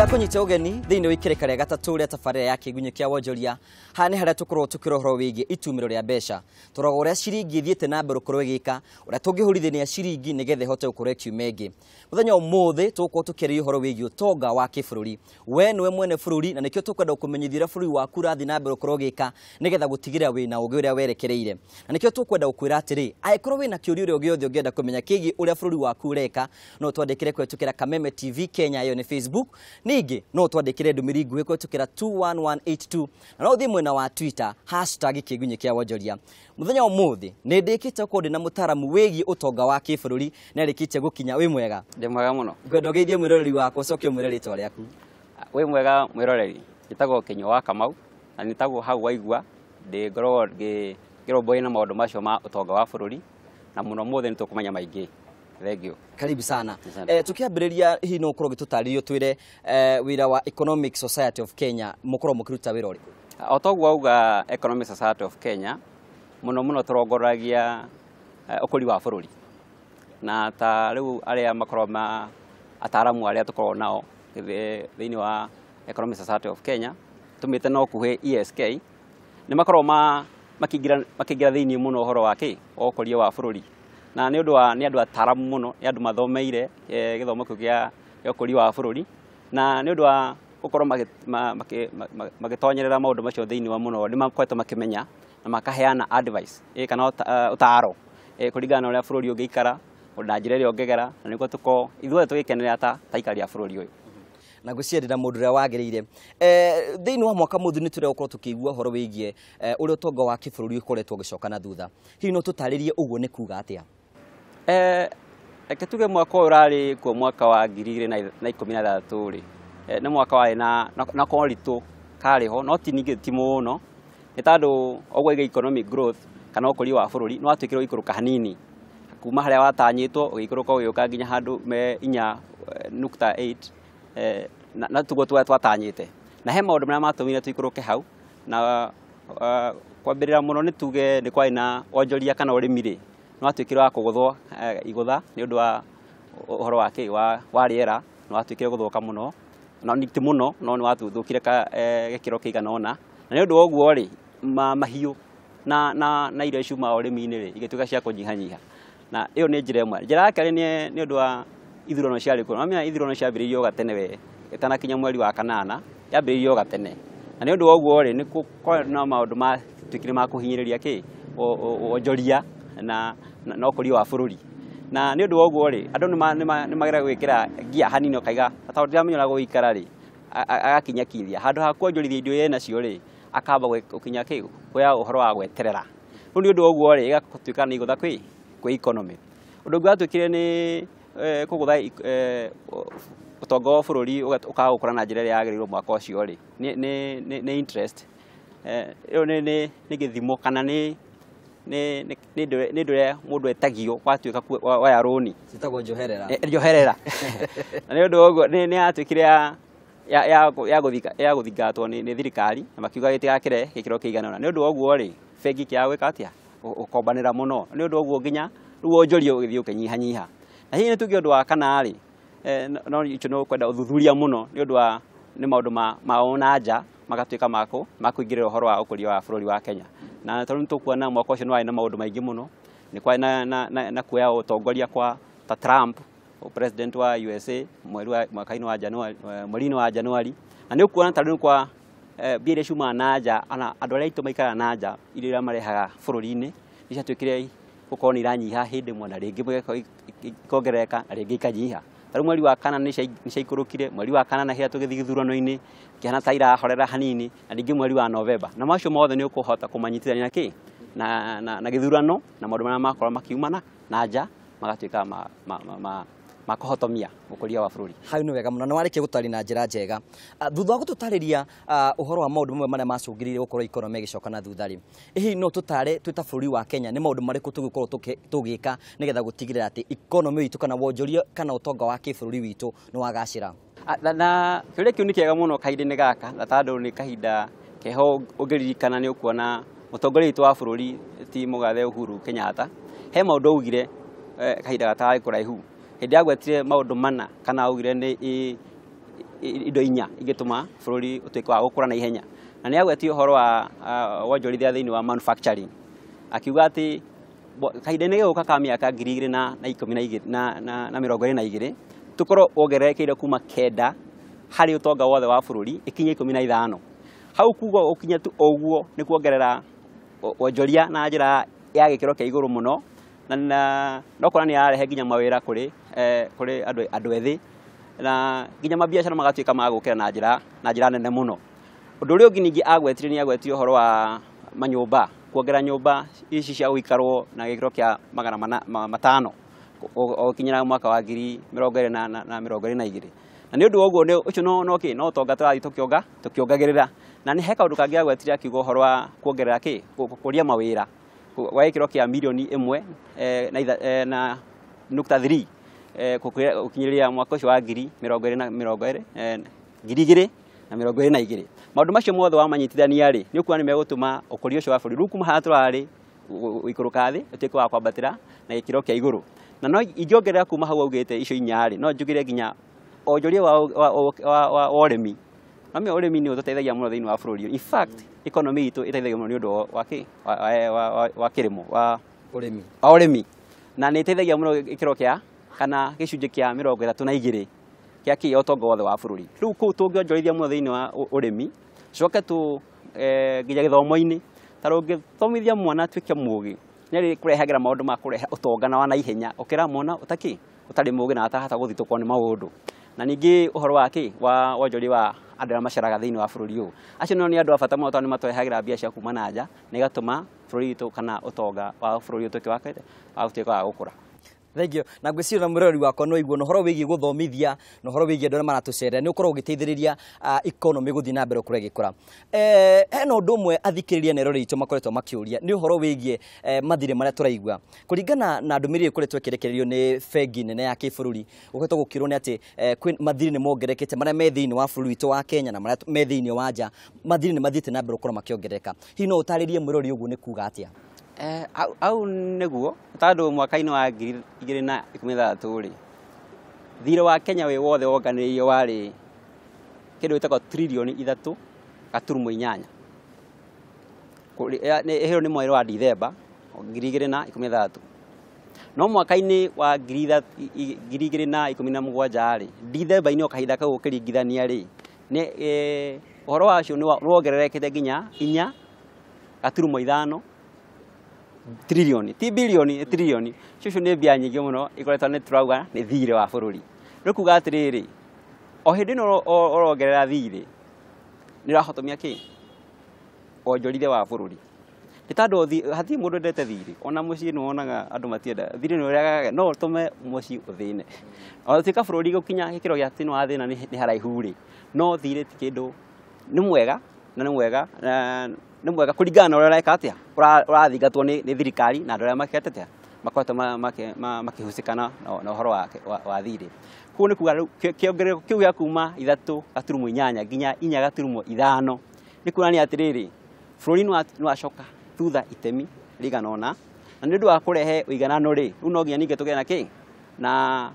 Nĩndakũnyita ũgeni thĩinĩ wa ikereka rĩa gatatũ rĩa tabarĩra ya kĩgunyũ kĩa wonjoria. Haha nĩ harĩa tũkoragwo tũkĩrora ũhoro wĩgiĩ itumĩro rĩa mbeca, tũroraga ũrĩa ciringi ĩthiĩte na mbere gũkorwo ĩgĩka, ũrĩa tũngĩhũrithania ciringi nĩgetha ĩhote gũkorwo ĩkiuma ĩngĩ. Mũthenya wa ũmũthĩ tũgũkorwo tũkĩarĩria ũhoro wĩgiĩ ũtonga wa kĩbũrũri. We nĩwe mwene bũrũri na nĩkĩo tũkwenda gũkũmenyithia ũrĩa bũrũri waku ũrathiĩ na mbere gũkorwo ũgĩka nĩgetha gũtigĩrĩra wĩna ũgĩ ũrĩa werekereire. Na nĩkĩo tũkwenda gũkwĩra atĩrĩ, angĩkorwo wĩna kĩũria ũrĩa gĩothe ũngĩenda kũmenya kĩgiĩ ũrĩa bũrũri waku ũreka, no twandĩkĩre kũhetũkĩra Kameme TV Kenya, ĩyo nĩ Facebook. Ningĩ no twandĩkĩre ndũmĩrĩri nguhĩ kũhetũkĩra 21182 na no ũthiĩ mwena wa Twitter #kĩgunyĩ kĩa wonjoria. Mũthenya wa ũmũthĩ nĩ ndĩkĩte gũkorwo ndĩ na mũtaaramu wĩgiĩ ũtonga wa kĩbũrũri na arĩkĩtie gũkinya. Wĩ mwega? Ndĩ mwega mũno. Ngwenda ũgeithie mwĩroreri wakwa ũcoke ũmwĩre rĩtwa rĩaku. Wĩ mwega mwĩroreri, njĩtagwo Kĩnyua wa Kamau na nĩtagwo hau waigua ndĩ ngoragwo ngĩrũmbũiya na maũndũ macio ma ũtonga wa bũrũri na mũno mũthĩ nĩ tũkũmenya maingĩ. Thank you. Karibu sana. Asante. Tukiambĩrĩria hihi no ũkorwo ũgĩtũtarĩria ũtwĩre wĩra wa Economic Society of Kenya, mũkorwo mũkĩruta wĩra ũrĩkũ? O toguo auga, Economic Society of Kenya mũno mũno tũrongoragia ũkũri wa bũrũri, na ta rĩu arĩa makoragwo ma ataramu arĩa tũkoragwo nao thĩinĩ wa Economic Society of Kenya, tũmĩte no kuhĩ ESK, nĩ makoragwo ma makĩingĩra thĩinĩ mũno ũhoro wa kĩ wa ũkũria wa bũrũri, na nĩ ũndũ wa nĩ andũ ataramu mũno, nĩ andũ mathomeire gĩthomo kĩu gĩa ũkũria wa bũrũri, na nĩ ũndũ wa gũkorwo magĩtonyerera maũndũ macio thĩinĩ wa mũno, nĩ makoretwo makĩmenya na makaheana advice kana ũtaro kũringana na ũrĩa bũrũri ũngĩikara na njĩra ĩrĩa ũngĩgera, na nĩguo tũkorwo ithuothe tũgĩkenera ta aikari a bũrũri ũyũ. Na ngwĩciria ndĩna mũndũ ũrĩa wagĩrĩire. Thĩinĩ wa mwaka mũthiru nĩ tũrĩa gũkorwo tũkĩigua ũhoro wĩgiĩ ũrĩa ũtonga wa kĩbũrũri ũkoretwo ũgĩcoka na thutha. Hihi no tũtarĩrie ũguo nĩ kuga atĩa? Reke tuge mwaka ũyũ ũrarĩ kuo, mwaka wa 2016 rĩ, nĩ mwaka warĩ na koritũ karĩ ho, no ti ningĩ ti mũno, nĩ tondũ ũguo iga economic growth kana ũkũria wa bũrũri nĩ watuĩkire ũgĩikũrũka hanini kuma harĩa watanyĩtwo, ũgĩikũrũka ũgĩũka nginya handũ me 4.8, na tuguo twatanyĩte, na he maũndũ marĩa matũmire tũikũrũke hau, na kwambĩrĩra mũno nĩ tuge nĩ kwarĩ na wonjoria kana ũrĩmi rĩ, nĩ watuĩkire wa kũgũthwo igũtha nĩ ũndũ wa ũhoro wa kĩ wa rĩera. Nĩ watuĩkire gũthũka mũno, no ti mũno, no nĩ wathũkire gĩkĩro kĩigana ũna, na nĩ ũndũ wa ũguo rĩ, mahiũ na irio ciumaga ũrĩmi-inĩ rĩ, igĩtuĩka cia kũnyihanyiha, na ĩyo nĩ njĩra ĩmwe. Njĩra ya kerĩ nĩ ũndũ wa ithurano ciarĩ kuo. Wamenya ithurano ciambĩrĩirio o gatene, we ĩtanakinya mweri wa kanana yambĩrĩirio o gatene, na nĩ ũndũ wa ũguo rĩ, nĩ kwarĩ na maũndũ matuĩkire ma kũhinyĩrĩria kĩ wonjoria na ũkũria wa bũrũri, na nĩ ũndũ wa ũguo rĩ, andũ nĩ mageragia gwĩkĩra ngia hanini, ũkaiga tondũ ndiramenya ũrĩa gũgũikara rĩ, agakinyakinyia handũ ha kuonjorithia indo iria enacio rĩ, akamba gũkinya kĩ kuoya ũhoro wa gweterera. Rĩu nĩ ũndũ wa ũguo rĩ, ĩgatuĩka nĩ igũtha kwĩ economy. Ũndũ ũngĩ watuĩkire nĩ kũgũtha ũtonga wa bũrũri ũkaga gũkũra na njĩra ĩrĩa yagĩrĩirwo mwaka ũcio rĩ, nĩ interest. Ĩyo nĩ gĩthimo kana nĩ indo iria mũndũ etagio watuĩka woya rũni. Citagwo njoherera. Njoherera. Na nĩ ũndũ wa ũguo nĩ yatuĩkire ya gũthingatwo nĩ thirikari, na makiuga gĩtigakĩre gĩkĩro kĩigana ũna. Nĩ ũndũ wa ũguo rĩ, bengi ikĩaga gwĩka atĩa, gũkombanĩra mũno. Nĩ ũndũ wa ũguo nginya rĩu wonjoria ũgĩthiĩ ũkĩnyihanyiha. Na hihi nĩ tuge ũndũ wa kana rĩ, no icio no kwenda ũthuthuria mũno, nĩ ũndũ wa nĩ maũndũ ma na nja magatuĩka ma kũingĩrĩra ũhoro wa ũkũria wa bũrũri wa Kenya, na tondũ nĩ tũkuona mwaka ũcio nĩ warĩ na maũndũ maingĩ mũno, nĩ kwarĩ na kuoya ũtongoria kwa ta Trump, president wa USA, mweri wa mwaka-inĩ wa January, mweri-inĩ wa January, na nĩ ũkuona ta rĩu kwa mbia iria ciumaga na nja, ana andũ arĩa aitũ maikaraga na nja, irio iria marehaga bũrũri-inĩ nĩ ciatuĩkire gũkorwo nĩ iranyiha hĩndĩ ĩmwe, na rĩngĩ ikongerereka, na rĩngĩ ikanyiha. Ta rĩu mweri wa kana nĩ ciaikũrũkire, mweri wa kanana hĩrĩa tũgĩthiĩ gĩthurano-inĩ kĩhana ta irahorera hanini, na ningĩ mweri wa Novemba, na macio mothe nĩ ũkũhota kũmanyitithania na kĩ na gĩthurano na maũndũ marĩa makorwo makiumana na nja magatuĩka ma kũhotomia ũkũria wa bũrũri. Hau nĩ wega mũno na warĩkia gũtarĩria na njĩra njega. Thutha wa gũtũtarĩria ũhoro wa maũndũ mamwe marĩa macũngĩrĩirie gũkorwo economy ĩgĩcoka na thutha rĩ, hihi no tũtare twĩ ta bũrũri wa Kenya nĩ maũndũ marĩkũ tũgũkorwo tũgĩka nĩgetha gũtigĩrĩra atĩ economy itũ kana wonjoria kana ũtonga wa kĩbũrũri witũ nĩ wagacĩra? Na kĩũria kĩu nĩ kĩega mũno kahinda-inĩ gaka, na tondũ nĩ kahinda keho ũngĩririkana nĩ ũkuona mũtongoria witũ wa bũrũri ti mũgathe Uhuru Kenyatta he maũndũ augire kahinda gatarĩ kũraihu, hĩndĩ agwetire maũndũ mana kana augire nĩ indo inya ingĩtũma bũrũri ũtuĩke wa gũkũra na ihenya. Na nĩ agwetie ũhoro wa wonjorithia thĩinĩ wa manufacturing, akiuga atĩ kahinda-inĩ gĩgũka ka mĩaka 2012 na 22 tũkorwo wongererekeire kuma 9 harĩ ũtonga wothe wa bũrũri ĩkinye 15. Hau kuga ũkinye tu ũguo nĩ kuongerera wonjoria na njĩra ya gĩkĩro kĩa igũrũ mũno, na no kuona nĩ yarehe nginya mawĩra kũrĩ kũrĩ andũ ethĩ, na nginya mabiacara magatuĩka ma gũkĩra na njĩra nene mũno. Ũndũ ũrĩa ũngĩ ningĩ agwetire nĩ agwetire ũhoro wa manyũmba, kuongerera nyũmba ici cia gũikarwo na gĩkĩro kĩa 500 gũkinyĩra mwaka wa 2022. Na nĩ ũndũ wa ũguo ũcio no kĩ no ũtonga tũrathiĩ tũkĩongagĩrĩra. Na nĩ he kaũndũ kangĩ agwetire akiuga ũhoro wa kuongerera kĩ gũkũria mawĩra wa gĩkĩro kĩa milioni 1.3 gũkinyĩria mwaka ũcio wa 2022. Maũndũ macio mothe wamanyitithania rĩ, nĩ ũkuona nĩ megũtũma ũkũria ũcio wa bũrũri rĩu kuma haha tũrarĩ ũikũrũka thĩ ũtuĩke wa kwambatĩra na gĩkĩro kĩa igũrũ. Na no ingĩongerera kuma hau augĩte icio inya rĩ, no njugire nginya onjoria wa ũrĩmi. Na ũrĩmi nĩ ũtũteithagia mũno thĩinĩ wa bũrũri. In fact, economy itũ ĩteithagia mũno nĩ ũndũ wa kĩ wa kĩrĩmo wa ũrĩmi. Wa ũrĩmi. Na nĩ ĩteithagia mũno gĩkĩro kĩa kana gĩcunjĩ kĩa 32 kĩa kĩ ũtonga wothe wa bũrũri. Rĩu kũu tũngĩonjorithia mũno thĩinĩ wa ũrĩmi, coke tu nginya gĩthomo-inĩ, ta rũngĩthomithia mwana atuĩke mũgĩ, nĩ kũrehagĩra maũndũ ma kũrehe ũtonga na wa naihenya ũkĩra mwana ũtakĩ ũtarĩ mũgĩ na atahota gũthitũkwo nĩ maũndũ. Na ningĩ ũhoro wa kĩ wa wonjoria wa andũ arĩa maceraga thĩinĩ wa bũrũri ũyũ, acio nao nĩ andũ a bata mũno tondũ nĩ matũrehagĩra mbia cia kuma na nja, na igatũma bũrũri witũ kana ũtonga wa bũrũri ũtuĩke wa gũtuĩka wa gũkũra. Thank you. Na ngwĩciria na mũrori wakwa no igua na ũhoro wĩgiĩ gũthomithia na ũhoro wĩgiĩ andũ arĩa maratũcerera nĩ ũkoragwo ũgĩteithĩrĩria economy gũthiĩ na mbere kũrĩa ĩgĩkũra. Hena ũndũ ũmwe athikĩrĩria na eroreri aitũ makoretwo makĩũria nĩ ũhoro wĩgiĩ mathirĩ marĩa tũraigua. Kũringana na ndũmĩrĩri ĩkoretwo ĩkĩrekererio nĩ bengi nene ya kĩbũrũri, gũkoretwo gũkĩrwo nĩ atĩ kwĩ mathirĩ nĩ mongererekete marĩa me thĩinĩ wa bũrũri witũ wa Kenya na marĩa me thĩinĩ wa nja, mathirĩ nĩ mathiĩte na mbere gũkorwo makĩongerereka. Hihi no ũtarĩrie mũrori ũguo nĩ kuga atĩa? Au nĩguo tondũ mwaka-inĩ wa 2016 rĩ, thirĩ wa Kenya wĩ wothe wonganĩrĩirio warĩ kĩndũ gĩtagwo tririoni 3.8. Ĩyo nĩ mweri wa Dithemba 2016. No mwaka-inĩ wa 2017 rĩ, Dithemba-inĩ o kahinda kau ũkĩringithania rĩ, nĩ ũhoro wacio nĩ wongererekete nginya 4.5 trilioni, ti bilioni, trilioni. Icio nĩ mbia nyingĩ mũno ikoretwo nĩ tũrauga nĩ thirĩ wa bũrũri. Rĩu kuga atĩrĩrĩ, o hĩndĩ ĩno ũrongerera thirĩ, nĩ ũrahotomia kĩ? Wonjorithia wa bũrũri. Nĩ tondũ hatirĩ mũndũ wendete thirĩ, ona mũciĩ nĩ wonaga andũ matienda thirĩ, nĩ ũrehaga no ũtũme mũciĩ ũthĩne. Ona gũtuĩka bũrũri gũkinya gĩkĩro gĩa atĩ nĩ wathĩna nĩ haraihu rĩ, no thirĩ ti kĩndũ, nĩ mwega na nĩ mwega nĩ mwega kũringana na ũrĩa ũreka atĩa, ũrathingatwo nĩ thirikari na andũ arĩa makĩte atĩa, makoretwo makĩhusĩkana na ũhoro wa thirĩ. Koguo nĩ kuga rĩu kĩongerereko kĩu gĩa kuma 3.8 nginya 4.5 nĩ kuonania atĩrĩrĩ, bũrũri nĩ wacoka thutha itemi rĩigana ũna, na nĩ ũndũ wa kũrehe ũiganano rĩ, rĩu no nginya ningĩ tũgĩe na kĩ na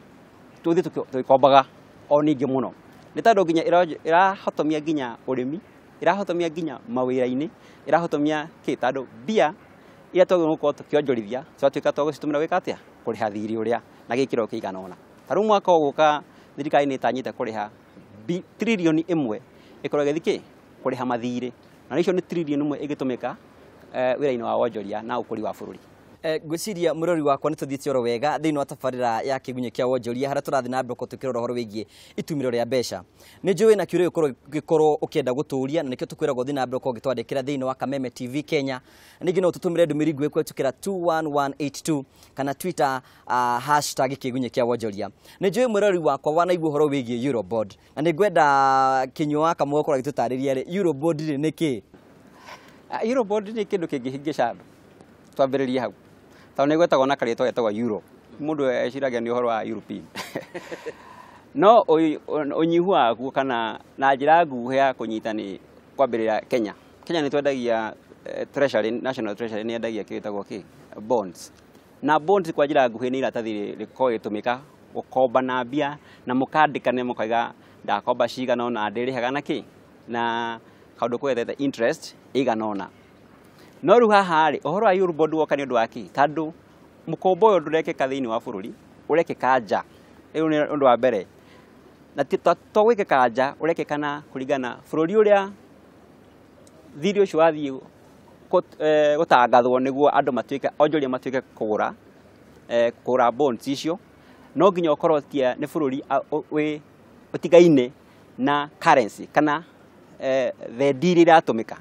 tũthiĩ tũgĩkombaga o ningĩ mũno, nĩ tondũ nginya ĩrahotomia nginya ũrĩmi, ĩrahotomia nginya mawĩra-inĩ, ĩrahotomia kĩ, tondũ mbia iria twagĩrĩirwo gũkorwo tũkĩonjorithia twatuĩka twa gũcitũmĩra gwĩka atĩa, kũrĩha thirĩ ũrĩa na gĩkĩro kĩigana ũna. Ta rĩu mwaka ũgũka thirikari nĩ ĩtanyĩte kũrĩha tririoni 1 ĩkorwo ĩgĩthiĩ kĩ, kũrĩha mathirĩ, na icio nĩ tririoni 1 ĩgĩtũmĩka wĩra-inĩ wa wonjoria na ũkũri wa bũrũri. Ngwĩciria mũrori wakwa nĩ tũthiĩte oro wega thĩinĩ wa tabarĩra ya kĩgunyĩ kĩa wonjoria harĩa tũrathiĩ na mbere tũkĩrora ũhoro wĩgiĩ itumĩro rĩa mbeca. Nĩ njũĩ wĩna kĩũria gĩkorwo ũkĩenda gũtũria na nĩkĩo tũkwĩragwo ũthiĩ na mbere gũkorwo ũgĩtwandĩkĩra thĩinĩ wa Kameme TV Kenya. Ningĩ no ũtũtũmĩre ndũmĩrĩri nguhĩ kũhĩtũkĩra 21182 kana Twitter hashtag kĩgunyĩ kĩa wonjoria. Nĩ njũĩ mũrori wakwa wanaigua ũhoro wĩgiĩ Eurobond na nĩ ngwenda Kĩnyua wa Kamau akorwo agĩtũtarĩria rĩ, Eurobond rĩ nĩ kĩ? Eurobond nĩ kĩndũ kĩngĩhĩngĩca andũ. Twambĩrĩrie hau. Tondũ nĩ gwetagwo na karĩtwa getagwo Euro. Mũndũ eciragia nĩ ũhoro wa European. No ũnyihu waguo kana na njĩra nguhĩ ya kũnyita nĩ kwambĩrĩria Kenya. Kenya nĩ twendagia Treasury, National Treasury nĩ yendagia kĩndũ gĩtagwo kĩ? Bonds. Na bonds kwa njĩra nguhĩ nĩ iratathi rĩkoragwo rĩgĩtũmĩka gũkomba na mbia na mũkandĩkane mũkaiga Ndakomba cigana ũna ndĩrĩhaga na kĩ na kaũndũ kwetete interest ĩigana ũna. No rĩu haha rĩ, ũhoro wa Eurobond woka nĩ ũndũ wa kĩ? Tondũ mũkombo ũyũ ndũrekĩka thĩinĩ wa bũrũri, ũrekĩka nja. Rĩu nĩ ũndũ wa mbere. Na to gwĩkĩka nja, ũrekĩka na kũringana bũrũri ũrĩa thirĩ ũcio wathiĩ gũtangathwo nĩguo andũ matuĩke onjoria matuĩke kũgũra kũgũra bonds icio, no nginya ũkorwo tia nĩ bũrũri wĩ ũtigaine na currency kana thendi iria iratũmĩka.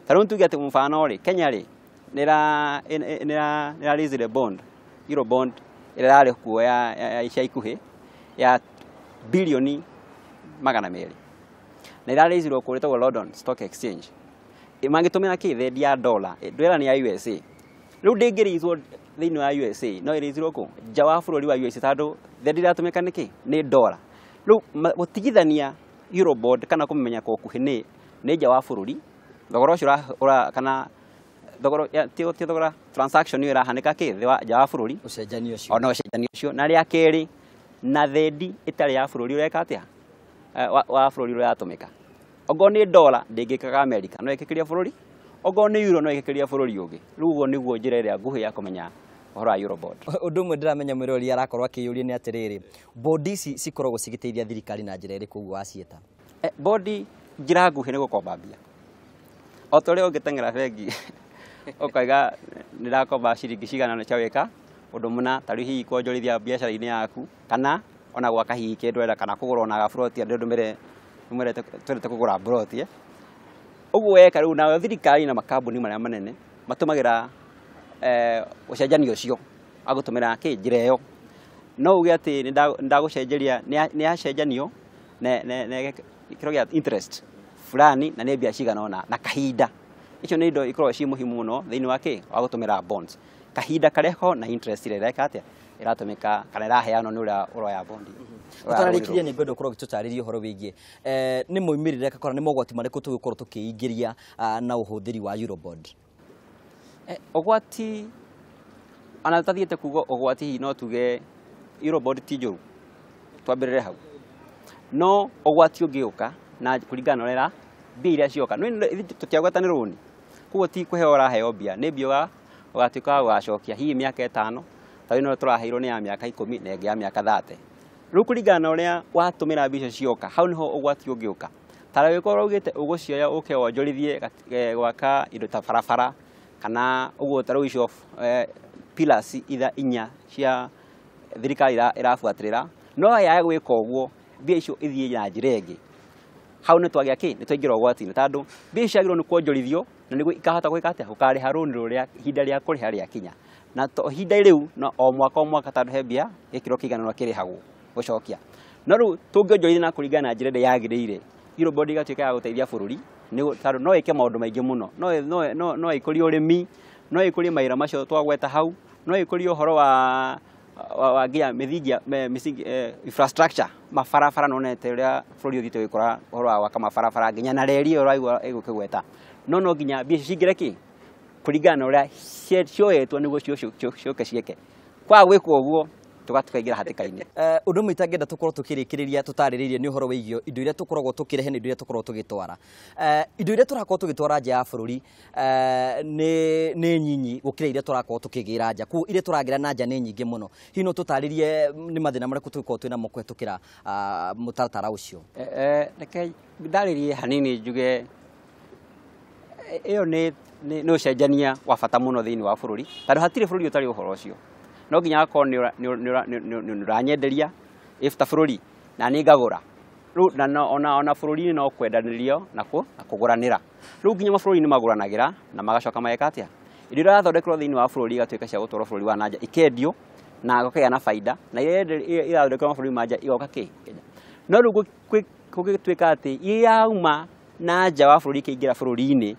Ta rĩu tuge atĩ mũbano rĩ, Kenya rĩ nĩ ĩra raise bond, euro bond ĩrĩa ĩrarĩ kuo ya ica ikuhĩ ya bilioni 200, na ĩra raise kũrĩa ĩtagwo London Stock Exchange. Mangĩtũmĩra kĩ thendi ya dollar, ndwĩra nĩ ya USA. Rĩu ndĩngĩrĩizwo thĩinĩ wa USA, no ĩrĩizirwo kũ nja wa bũrũri wa USA, tondũ thendi iratũmĩka nĩ kĩ? Nĩ dollar. Rĩu gũtigithania Eurobond kana kũmenya kwa ũkuhĩ nĩ nja wa bũrũri, thogora ũcio kana thogora ti thogora, transaction ĩyo ĩrahanĩka kĩ nja wa bũrũri, ũcenjania ũcio, ona ũcenjania ũcio. Na rĩa kerĩ, na thendi ĩtarĩ ya bũrũri ũreka atĩa wa bũrũri ũrĩa ũratũmĩka. Okorwo nĩ dollar ndĩngĩkaga America, no ĩkĩkĩria bũrũri, okorwo nĩ euro no ĩkĩkĩria bũrũri ũngĩ. Rĩu ũguo nĩguo njĩra ĩrĩa nguhĩ ya kũmenya ũhoro wa Eurobond. Ũndũ ũmwe ndĩramenya mwĩrori arakorwo akĩyũria nĩ atĩrĩrĩ, bondi ici cikoragwo cigĩteithia thirikari na njĩra ĩrĩkũ ũguo waciĩta? Bondi njĩra nguhĩ nĩ gũkomba mbia. O ta ũrĩa ũngĩteng'era bengi ũkauga nĩndakomba ciringi cigana ũna cia gwĩka ũndũ mũna, ta rĩu hihi kuonjorithia biacara-inĩ yaku, kana ona gwaka hihi kĩndũ ũrenda, kana kũgũra ona gaburoti, andũ twendete kũgũra buroti. Ũguo weka rĩu, nayo thirikari na makambuni marĩa manene matũmagĩra ũcenjania ũcio, agũtũmĩra kĩ njĩra ĩyo. No uge atĩ nĩndagũcenjeria, nĩ yacenjanio na gĩkĩro gĩa interest fulani na nĩ mbia cigana ũna na kahinda. Icio nĩ indo ikoragwo ci muhimu mũno thĩinĩ wa kĩ wa gũtũmĩra bonds. Kahinda karĩa ho na interest ĩrĩa ĩreka atĩa ĩratũmĩka kana ĩraheanwo nĩ ũrĩa ũroya bondi. Tũtararĩkirie nĩ ngwenda ũkorwo ũgĩtũtarĩria ũhoro wĩgiĩ nĩ moimĩrĩra kana nĩ mogwati marĩkũ tũgũkorwo tũkĩingĩria na ũhũthĩri wa Eurobond. Ũgwati ona tũtathiĩte kuga ũgwati, hihi no tuge Eurobond ti njũru, twambĩrĩre hau. No ũgwati ũngĩũka na kũringana na ũrĩa mbia iria cioka, tũtiagweta nĩ rũni, koguo ti kũheo ũraheo mbia, nĩ mbia ũgatuĩka wa gũgacokia hihi mĩaka 5, ta rĩu no tũraheirwo nĩ ya mĩaka 10 na ĩngĩ ya mĩaka 30. Rĩu kũringana na ũrĩa watũmĩra mbia icio cioka, hau nĩho ũgwati ũngĩũka. Ta rĩu ũkorwo ugĩte ũgũcioya ũke wonjorithie gwaka indo ta barabara, kana ũguo ta rĩu icio pillars itha inya cia thirikari ĩrabuatĩrĩra, no yae gwĩka ũguo mbia icio ithiĩ na njĩra ĩngĩ, hau nĩ twagĩa kĩ, nĩ twaingĩra ũgwati-inĩ, tondũ mbia icio ciagĩrĩirwo nĩ kuonjorithio na nĩguo ikahota gwĩka atĩa, gũkarĩha rũni rũrĩa ihinda rĩa kũrĩha rĩakinya. Na to ihinda rĩu no o mwaka o mwaka, tondũ he mbia gĩkĩro kĩigana ũna kĩrĩhagwo gũcokia. No rĩu tũngĩonjorithia na kũringana na njĩra ĩrĩa yagĩrĩire, Eurobond ĩgatuĩka ya gũteithia bũrũri, tondũ no ĩke maũndũ maingĩ mũno, no ĩkũrie ũrĩmi, no ĩkũrie mawĩra macio twagweta hau, no ĩkũrie ũhoro wa nginya mĩthingi mĩsingi infrastructure, mabarabara, nonete ũrĩa bũrũri ũthiĩte ũgĩkũra ũhoro wa gwaka mabarabara nginya na reri ĩyo ũraigua ĩgũkĩgweta. No no nginya mbia icio cingĩre kĩ kũringana na ũrĩa cioetwo nĩguo ciũke ciĩke. Kwaga gwĩkwo ũguo tũkaingĩra hatĩka-inĩ. Ũndũ ũmwe itangĩenda tũkorwo tũkĩrĩkĩrĩria tũtarĩrĩirie nĩ ũhoro wĩgiĩ indo iria tũkoragwo tũkĩrehe na indo iria tũkoragwo tũgĩtwara. Indo iria tũrakorwo tũgĩtwara nja ya bũrũri nĩ nyinyi gũkĩra iria tũrakorwo tũkĩgĩra nja. Koguo iria tũragĩra na nja nĩ nyingĩ mũno. Hihi no tũtarĩrie nĩ mathĩna marĩkũ tũgĩkorwo twĩna mo kũhetũkĩra mũtaratara ũcio? Reke ndarĩrie hanini njuge ĩyo nĩ ũcenjania wa bata mũno thĩinĩ wa bũrũri, tondũ hatirĩ bũrũri ũtarĩ ũhoro ũcio. No nginya akorwo nĩ ũranyenderia if ta bũrũri na nĩ ngagũra. Rĩu na ona bũrũri-inĩ no kwendanĩrio na kũgũranĩra. Rĩu nginya mabũrũri nĩ magũranagĩra na magacoka mageka atĩa, indo iria irathondekerwo thĩinĩ wa bũrũri igatuĩka cia gũtwarwo bũrũri wa nanja ikendio na gũkagĩa na baida, na iria irathondekerwo mabũrũri ma nja igoka kĩ Kenya. No rĩu gũgĩtuĩka atĩ iria yauma na nja wa bũrũri ikĩingĩra bũrũri-inĩ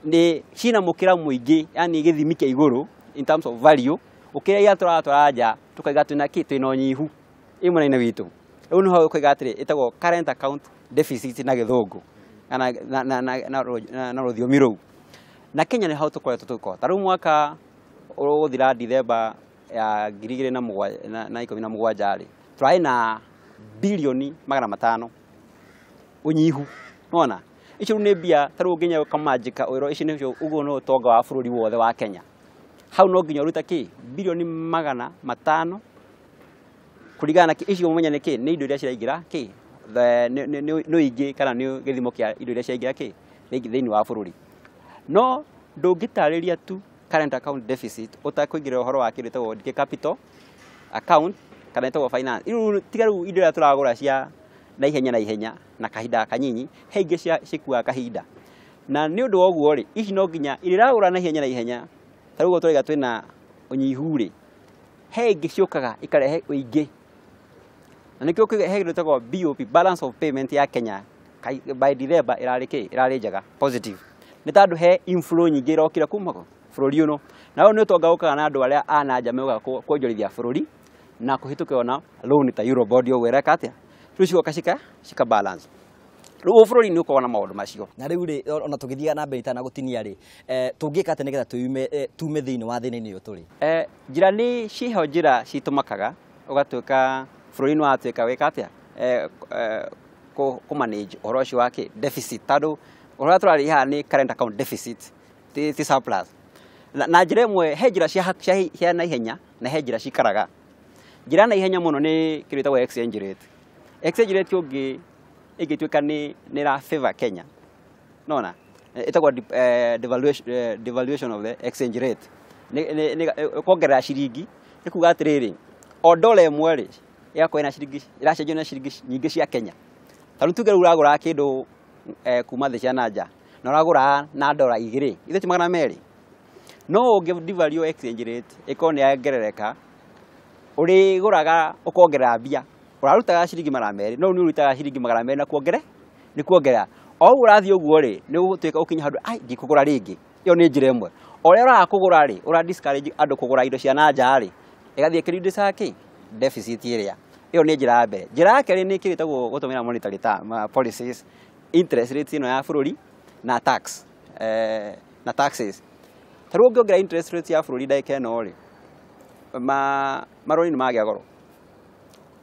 nĩ cina mũkĩra mũingĩ, yani gĩthimi kĩa igũrũ in terms of value, ũkĩrĩa iria tũratwara nja tũkaiga twĩna kĩ, twĩna ũnyihu ĩ mwena-inĩ witũ. Rĩu nĩho ũkauga atĩrĩ ĩtagwo current account deficit na gĩthũngũ na rũthiomi rũu. Na Kenya nĩ hau tũkoretwo tũgĩkorwo. Ta rĩu mwaka ũgũthira Dithemba ya 2017 rĩ, tũrarĩ na bilioni 500 Ũnyihu nona icio nĩ mbia ta rĩu nginya ũkamanjĩka ũrĩa ici nĩcio ũguo nĩ ũtonga wa bũrũri wothe wa Kenya. Hau no nginya ũruta kĩ bilioni 500 kũringana na icio ũmenye nĩ kĩ nĩ indo iria ciraingĩra kĩ nĩ ũingĩ kana nĩ gĩthimo kĩa indo iria ciraingĩra kĩ thĩinĩ wa bũrũri. No ndũngĩtarĩria tu current account deficit ũtakũingĩrĩra ũhoro wa kĩndũ gĩtagwo capital account kana ĩtagwo finance. Rĩu tiga rĩu indo iria tũragũra cia na ihenya na kahinda kanyinyi, he ingĩ cia cikuaga kahinda. Na nĩ ũndũ wa ũguo rĩ, ici no nginya iria iragũra na ihenya ta rĩu tũraiga twĩna ũnyihu rĩ, he ingĩ ciũkaga ikarehe ũingĩ. Na nĩkĩo he kĩndũ gĩtagwo BOP, balance of payment ya Kenya by December ĩrarĩ kĩ? Ĩrarĩ njega, positive. Nĩ tondũ he inflow nyingĩ ĩrokire kuma kũ? Bũrũri ũyũ. Na ũyũ nĩ ũtonga ũkaga na andũ arĩa a na nja meũkaga kuonjorithia bũrũri na kũhĩtũkĩrwo na loan ta Eurobond ũguo ĩreka atĩa? Rĩu cigoka cika balance. Rĩu bũrũri nĩ ũkoragwo na maũndũ macio. Na rĩu rĩ, ona tũgĩthiaga na mbere itanagũtinia rĩ, tũngĩka atĩa nĩgetha tume thĩinĩ wa thĩna-inĩ ũyũ tũrĩ? Njĩra nĩ ciĩho njĩra citũmakaga ũgatuĩka bũrũri nĩ watuĩka wĩka atĩa? Kũ manage ũhoro ũcio wa kĩ? Deficit. Tondũ ũhoro ũrĩa tũrarĩha haha nĩ current account deficit, ti surplus. Na njĩra ĩmwe he njĩra cia naihenya na he njĩra cikaraga. Njĩra ya naihenya mũno nĩ kĩndũ gĩtagwo exchange rate. Exchange rate ĩngĩtuĩka nĩ ĩra favor Kenya. Nona ĩtagwo devaluation of the exchange rate. Nĩ kuongerera ciringi, nĩ kuga atĩrĩrĩ, o dola ĩmwe rĩ, ĩgakorwo ĩna ciringi, ĩracenjio na ciringi nyingĩ cia Kenya. Ta rĩu tuge rĩu ũragũra kĩndũ kuma thĩ cia na nja, na ũragũra na dola 2, ithe ti 200. No ũngĩ devalue exchange rate ĩkorwo nĩ yongerereka, ũrĩgũraga ũkongerera mbia. Ũrarutaga ciringi 200, no nĩ ũrutaga ciringi 200 na kuongere, nĩ kuongerera. O ũguo ũrathiĩ ũguo rĩ, nĩ ũgũtuĩka ũkinya handũ, ai, ndikũgũra rĩngĩ. Ĩyo nĩ njĩra ĩmwe. O ũrĩa ũraga kũgũra rĩ, ũra discourage andũ kũgũra indo cia na nja rĩ, ĩgathiĩ ĩkĩ-reduce kĩ? Deficit ĩrĩa. Ĩyo nĩ njĩra ya mbere. Njĩra ya kerĩ nĩ kĩndũ gĩtagwo gũtũmĩra monetary policies, interest rates ĩno ya bũrũri na tax, na taxes. Ta rĩu ũngĩongerera interest rates ya bũrũri ndagĩka ĩno rĩ, marũni nĩ magĩa goro.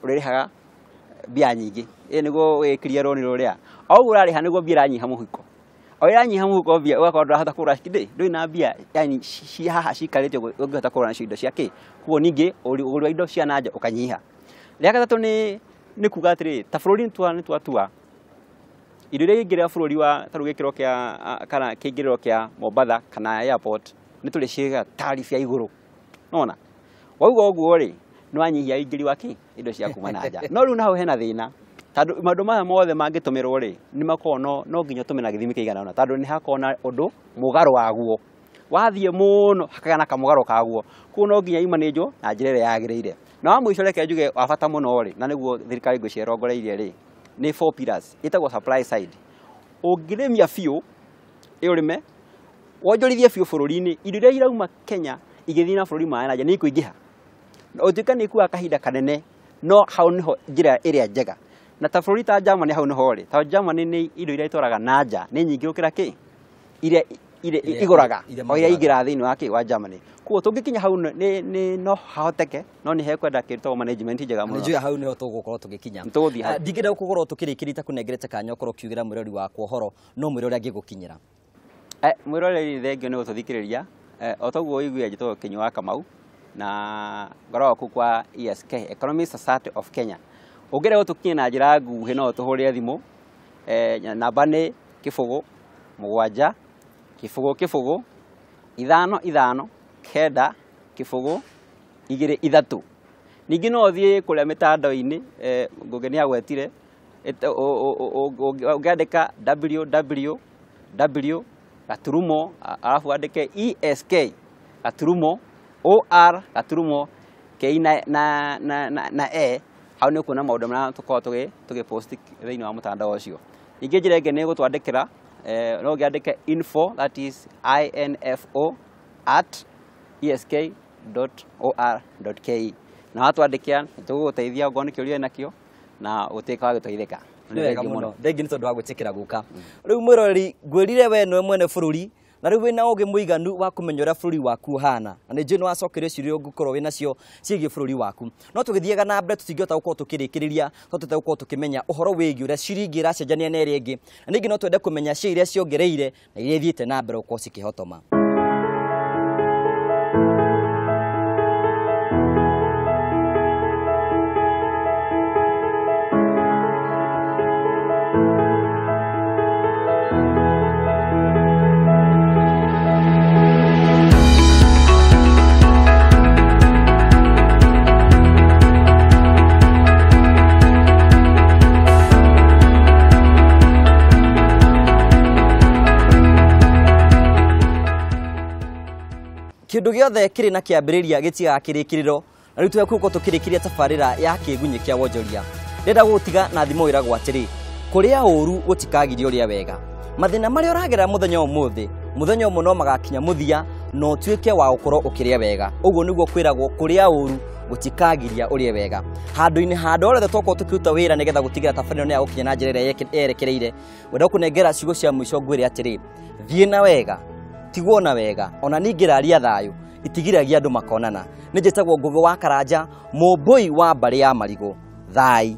Ũrĩrĩhaga mbia nyingĩ. Ĩ nĩguo wĩkirie rũni rũrĩa. O ũguo ũrarĩha nĩguo mbia iranyiha mũhuko. O iranyiha mũhuko mbia ũgakorwo ndũrahota kũgũra kĩndĩ, ndũrĩ na mbia yani ci haha cikarĩte ũguo ũngĩhota kũgũra nacio indo cia kĩ. Koguo ningĩ ũgũri wa indo cia na nja ũkanyiha. Rĩa gatatũ nĩ kuga atĩrĩrĩ, ta bũrũri nĩ twatua indo iria ingĩrĩra bũrũri wa ta rĩu gĩkĩro kĩa kana kĩingĩrĩro kĩa Mombatha kana airport nĩ tũrĩciĩga tariff ya igũrũ. Nona wauga ũguo rĩ, nĩ wanyihia ũingĩri wa kĩ? Indo cia kuma na nja. No rĩu naho hena thĩna, tondũ maũndũ maya mothe mangĩtũmĩrwo rĩ, nĩ makoragwo no nginya ũtũmĩre na gĩthimi kĩigana ũna, tondũ nĩ hakoragwo na ũndũ mũgarũ waguo. Wathiĩ mũno hakagĩa na kamũgarũ kaguo. Koguo no nginya imanĩnjwo na njĩra ĩrĩa yagĩrĩire. Na wa mũico reke njuge wa bata mũno rĩ, na nĩguo thirikari ngwĩciria ĩrongoreirie rĩ, nĩ 4 pillars, ĩtagwo supply side. Ũngĩrĩmia biũ, ũrĩme, wonjorithie biũ bũrũri-inĩ, indo iria irauma Kenya igĩthiĩ na bũrũri ma na nja nĩ ikũingĩha. Ũtuĩka nĩ ikuaga kahinda kanene, no hau nĩho njĩra ĩrĩa njega. Na ta bũrũri ta Germany hau nĩho rĩ, ta Germany nĩ indo iria itwaraga na nja nĩ nyingĩ gũkĩra kĩ? Iria igũraga, o iria ingĩraga thĩinĩ wa kĩ? Wa Germany. Koguo tũngĩkinya hau nĩ no hahoteke, no nĩ hekwenda kĩndũ ta management njega mũno. Nĩ njũĩ hau nĩho tũgũkorwo tũgĩkinya. Nĩtũgũthiĩ hau. Ndingĩenda gũkorwo tũkĩrĩkĩria itakũnengerete kanya ũkorwo ũkiugĩra mwĩroreri wakwa ũhoro, no mwĩre ũrĩa angĩgũkinyĩra. Mwĩroreri thengio nĩ gũtũthikĩrĩria. O toguo ũiguire njĩtagwo Kĩnyua wa Kamau na ngoragwo kũu kwa ESK, Economic Society of Kenya. Ũngĩenda gũtũkinyĩra na njĩra nguhĩ no ũtũhũrĩre thimũ. Namba nĩ 0 7 0 0 5 5 9 0 2 3. Ningĩ no ũthiĩ kũrĩa mĩtandao-inĩ, Ngũgĩ nĩ agwetire, ũngĩandĩka www gaturumo, alafu andĩke ESK gaturumo OR gaturumo K na E, hau nĩ ũkuona maũndũ marĩa tũkoragwo tũgĩ post thĩinĩ wa mũtandao ũcio. Ningĩ njĩra ĩngĩ nĩ gũtwandĩkĩra, no ũngĩandĩke info, that is info at esk.or.ke. Na watwandĩkĩra nĩ tũgũgũteithia okorwo nĩ kĩũria wĩnakĩo na ũtuĩke wa gũteithĩka. Nĩ wega mũno. Thengiũ nĩ tondũ wa gwĩtĩkĩra gũka. Rĩu mwĩroreri, ngwĩrire we nĩwe mwene bũrũri, Na rĩu wĩna ũgĩ mũiganu wa kũmenya ũrĩa bũrũri waku ũhana, na nĩ njũĩ nĩ wacokerio ciũria ũngĩkorwo wĩ nacio ciĩgiĩ bũrũri waku. No tũgĩthiaga na mbere tũtingĩhota gũkorwo tũkĩrĩkĩrĩria totete gũkorwo tũkĩmenya ũhoro wĩgiĩ ũrĩa ciringi ĩracenjania na ĩrĩa ĩngĩ, na ningĩ no twende kũmenya cia iria ciongereire na iria ithiĩte na mbere gũkorwo cikĩhotoma. Kĩndũ gĩothe kĩrĩ na kĩambĩrĩria gĩtigaga kĩrĩkĩrĩro, na rĩu tũgũkorwo tũkĩrĩkĩria tabarĩra ya kĩgunyĩ kĩa wonjoria. Ndĩrenda gũgũtiga na thimo ĩragwo atĩrĩ, kũrĩa ũru gũtikagiria ũrĩa wega. Mathĩna marĩa ũragerera mũthenya ũmũthĩ, mũthenya ũmwe no magakinya mũthia na ũtuĩke wa gũkorwo ũkĩrĩa wega. Ũguo nĩguo kwĩragwo kũrĩa ũru gũtikagiria ũrĩe wega. Handũ-inĩ handũ hothe twakorwo tũkĩruta wĩra nĩgetha gũtigĩra tabarĩra ĩno nĩyagũkinya na njĩra ĩrĩa yerekereire, wenda gũkũnengera ciugo cia mũico ngwĩre atĩrĩ, thiĩ na wega, tigwo na wega, ona ningĩ raria thayũ, itigiragia andũ makonana. Nĩ njĩtagwo Ngũgĩ wa Karanja, mũmbũi wa mbarĩ ya Marigũ. Thai.